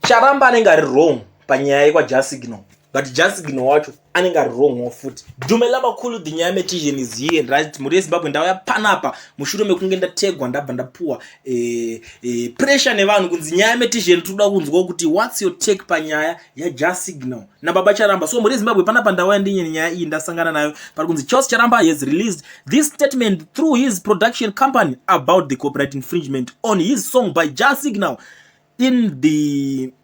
Charamba anenge ari wrong panyaya yekwaJah Signal, but Jah Signal wacho anenge ari wrong futi. Dumela makhulu, the nyaya metician is here, right? Mhuri yeZimbabwe, ndauya panapa mushure mekunge ndategwa, ndabva ndapuwa pressure nevanhu kunzi nyaya metician, tinoda kunzwa kuti what's your take panyaya yaJah Signal nababa Charamba. So mhuri yeZimbabwe, panapa ndauya ndine nyaya iyi ndasangana nayo. Pari kunzi Charles Charamba has released this statement through his production company about the copyright infringement on his song by Jah Signal. In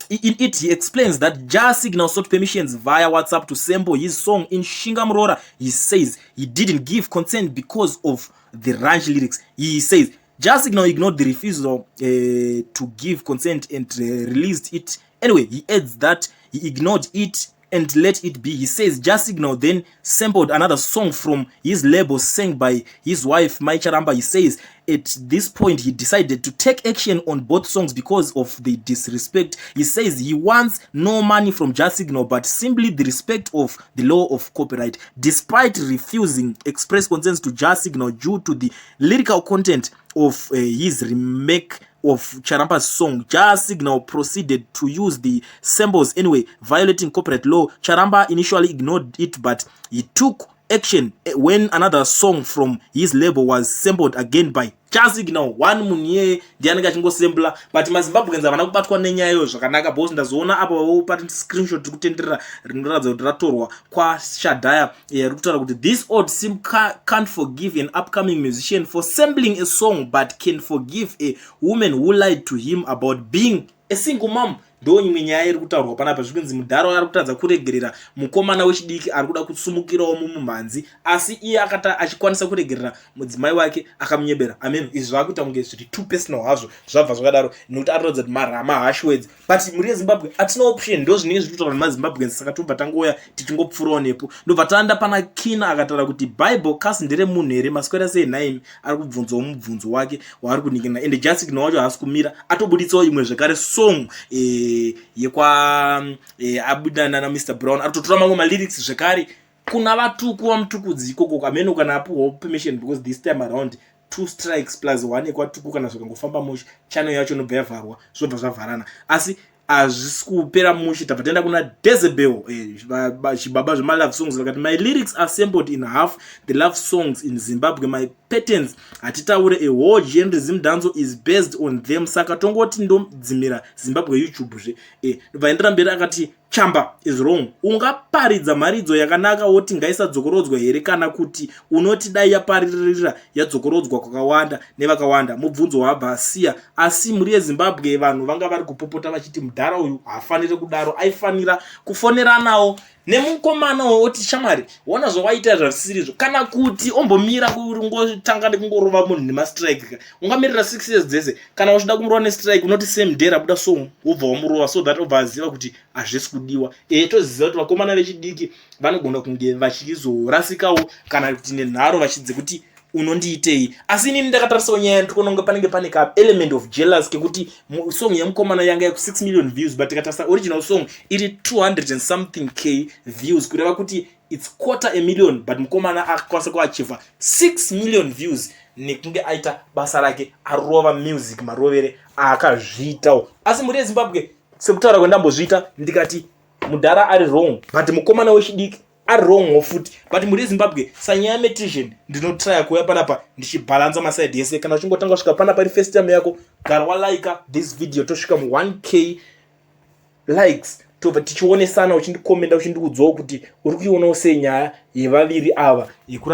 it, he explains that Jah Signal sought permissions via WhatsApp to sample his song in Shingamurora. He says he didn't give consent because of the raunchy lyrics. He says Jah Signal ignored the refusal to give consent and released it anyway. He adds that he ignored it and let it be. He says Jah Signal then sampled another song from his label sang by his wife, Mai Charamba. He says at this point he decided to take action on both songs because of the disrespect. He says he wants no money from Jah Signal but simply the respect of the law of copyright. Despite refusing express consent to Jah Signal due to the lyrical content of his remake of Charamba's song, Jah Signal proceeded to use the samples anyway, violating copyright law. Charamba initially ignored it, but he took action when another song from his label was sampled again by Jah Signal. One munhu iyeye ndiye anenge achingosembla, but maZimbabweans havana kubatwa nenyaya iyoyo zvakanaka, because ndazoona apa pati screenshot tiri kutenderera rinoratidza kuti ratorwa kwaShadhaya, riri kutaura kuti this old sim can't forgive an upcoming musician for sampling a song but can forgive a woman who lied to him about being a single mom. Ndo imwe nyaya iri kutaurwa panapa. Zviri kunzi mudhara ari kutadza kuregerera mukomana wechidiki ari kuda kusumukirawo mumumhanzi, asi iye akata achikwanisa kuregerera mudzimai wake akamunyebera. Amen. Izvi zvakuita kunge zviri too personal hazvo, zvabva zvakadaro, nekuti anoratidza kuti marama harsh words. But mhuri yeZimbabwe, hatina option, ndo zvinenge zviri kutaurwa nemaZimbabweans. Saka tobva tangouya tichingopfuurawo nepo. Ndobva taenda pana Kina, akataura kuti Bible kasi nderemunhu here? Maswera sei nhaimi? Ari kubvunzawo mubvunzo wake waari kuningira. Ende Jah Signal wacho haasi kumira, atobuditsawo imwe zvekare song yekwa abuda nana Mr Brown. Ari kutotora mamwe malyrics zvekare kuna vaTuku vaMutukudzi ikoko. Ameno kana apiwawo permission, because this time around two strikes plus one ekwaTuku, kana zvikangofamba mushe, channel yacho inobva yavharwa, zvobva zvavharana. Asi hazvisi kupera mushe. Tabva taenda kuna Decibel, chibaba zvemalove songs, vakati my lyrics are sampled in half the love songs in Zimbabwe. My patents, hatitaure, a whole genre Zimdancehall is based on them. Saka tongoti ndodzimira Zimbabwe YouTube zve. Ndobva endera mberi akati Chamba is wrong. Ungaparidza mharidzo yakanaka woti ngaisadzokorodzwa here, kana kuti unoti dai yaparirira yadzokorodzwa kwakawanda nevakawanda? Mubvunzo wabva asiya. Asi mhuri yeZimbabwe, vanhu vanga vari kupopota vachiti mudhara uyu haafaniri kudaro, aifanira kufoneranawo nemukomana woti, "Shamwari, ona zvawaita zvasirizvo," kana kuti ombomira kungotanga nekungorova munhu nemastrike. Ungamirira 6 years dzese? Kana uchida kumurova nestrike, unoti same day rabuda song wobva wamurova, so that obva aziva kuti hazvisi kudiwa. Toziva kuti vakomana vechidiki vanogona kunge vachizorasikawo kana kuti nenharo vachidze kuti unondiitei. Asi inini ndakatarisawo nyaya, ndikuona kunge panenge pane ka element of jealous kekuti song yemukomana yanga yaku 6 million views, but tikatarisa original song iri 200 and something k views, kureva kuti it's quarter a million, but mukomana akakwanisa kuachieva 6 million views nekunge aita basa rake, arova music marovere aakazviitawo. Asi mhuri yeZimbabwe, sekutaura kwendambozviita, ndikati mudhara ari wrong, but mukomana wechidiki ari wrongwo futi. But mhuri yeZimbabwe, sanyaya metician, ndinotraya kuuya panapa ndichibhalansa masaidi ese. Kana uchingotanga kusvika panapa iri first time yako, gara walika this video, tosvika mu1K likes, tobva tichionesana, uchindikomenda, uchindiudzawo kuti uri kuionawo sei nyaya yevaviri ava yekura.